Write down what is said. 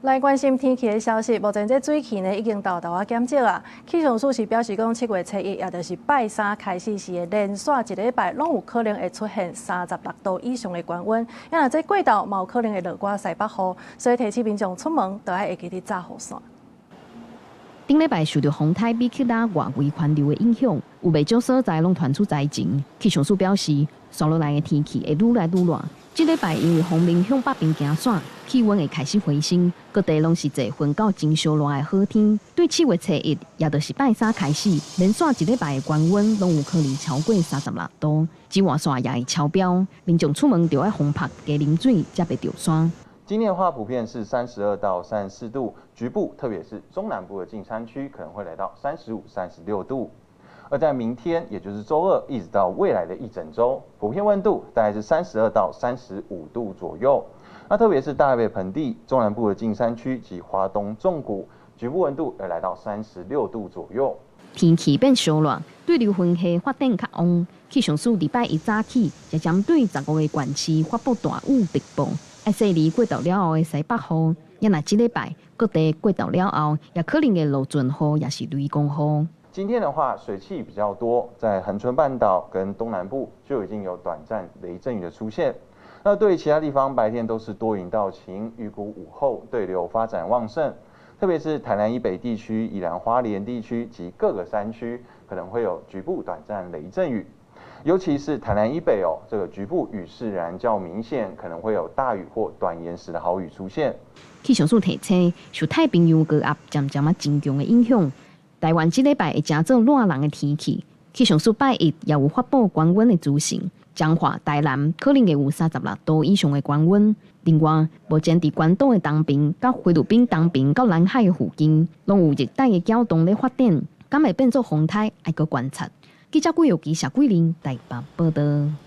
來關心天氣的消息，目前這水汽呢已經沓沓仔減少啊。氣象署是表示講，7月初一，也就是拜三開始時的連續一禮拜，攏有可能會出現36度以上的高溫。啊若這過晝嘛有可能會落寡西北雨，所以提醒民眾出門都愛會記得紮雨傘。頂禮拜受著風颱米克拉外圍環流的影響，有袂少所在攏傳出災情。氣象署表示，紲落來的天氣會愈來愈熱。這禮拜因為鋒面向北邊行徙，氣溫會開始回升，各地攏是濟份到真燒熱的好天。對7月初一，也就是拜三開始，連續一禮拜的高溫攏有可能超過36度，紫外線也會超標。民眾出門著愛防曬，加啉水，才袂著山。今天的話，普遍是32到34度，局部特別是中南部的近山區可能會來到35、36度。而在明天，也就是週二，一直到未來的一整週，普遍溫度大概是32到35度左右。那特別是大台北盆地、中南部的近山區及花東縱谷，局部溫度會來到36度左右。天氣變燒熱，對流雲系發展較旺。氣象署禮拜一早起，就針對15個縣市發布大雨特報。愛細膩過晝了後的西北雨，也若這禮拜各地過晝了後，也可能會落陣雨，抑是雷公雨。今天的話，水汽比較多，在恆春半島跟東南部就已經有短暫雷陣雨的出現。那對於其他地方，白天都是多雲到晴，預估午後對流發展旺盛，特別是台南以北地區、宜蘭花蓮地區及各個山區，可能會有局部短暫雷陣雨。尤其是台南以北哦，這個局部雨勢仍然較明顯，可能會有大雨或短延時的豪雨出現。氣象署提醒，受太平洋高壓漸漸仔增強的影響，台灣這禮拜會成做熱人的天氣。氣象署拜一也有發布高溫的資訊，彰化、台南可能會有36度以上的高溫。另外，目前佇關島的東邊、佮菲律賓東邊、到南海的附近，攏有熱帶的攪動咧發展，敢會變做風颱，愛閣觀察。記者郭玉琪、謝桂玲台北報導。